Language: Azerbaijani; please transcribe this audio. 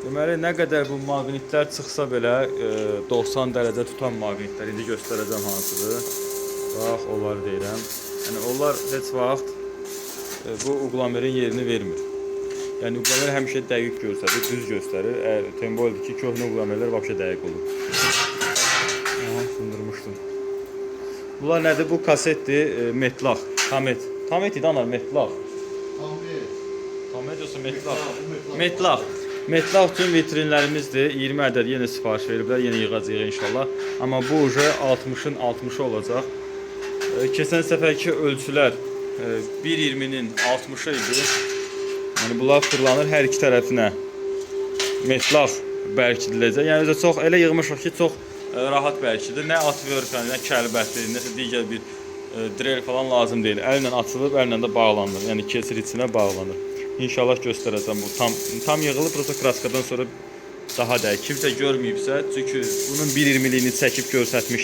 Deməli, nə qədər bu maqnitlər çıxsa belə, 90 dərəcə tutan maqnitlər, indi göstərəcəm hansıdır. Bax, onları deyirəm. Yəni onlar heç vaxt bu uqlamerin yerini vermir. Yəni uqlamer həmişə dəqiq göstərir, düz göstərir. Əgər tembol ki, köhnə uqlamerlər vəbşə dəqiq olur. Aha, sındırmışdım. Bunlar nədir? Bu kasetdir, metlaq, tamet. Tamet idi anar, metlaq. Tamet. Tamet yoxsa metlaq? Metlaq. Metlaq. Metlaq üçün vitrinlərimizdir. 20 ədəd yenə sifariş veriblər, yenə yığacağıq inşallah. Amma bu uje 60-ın 60-ı olacaq. Keçən səfərki ölçülər 1.20-nin 60-ı idi. Yəni bunlar fırlanır hər iki tərəfinə. Metlaq bərkidiləcək. Yəni özə çox elə yığmışıq ki, çox rahat bərkidir. Nə atverka, nə kəlbəti, nəsə digər bir drel falan lazım deyil. Əllə açılıb, əllə də bağlanır. Yəni keçir içinə bağlanır. İnşallah göstərəcəm bu tam yığılıb, prosta kraskadan sonra daha dəqiq. Kimsə görməyibsə, çünki bunun 1.20-liyini çəkib göstərmişdim.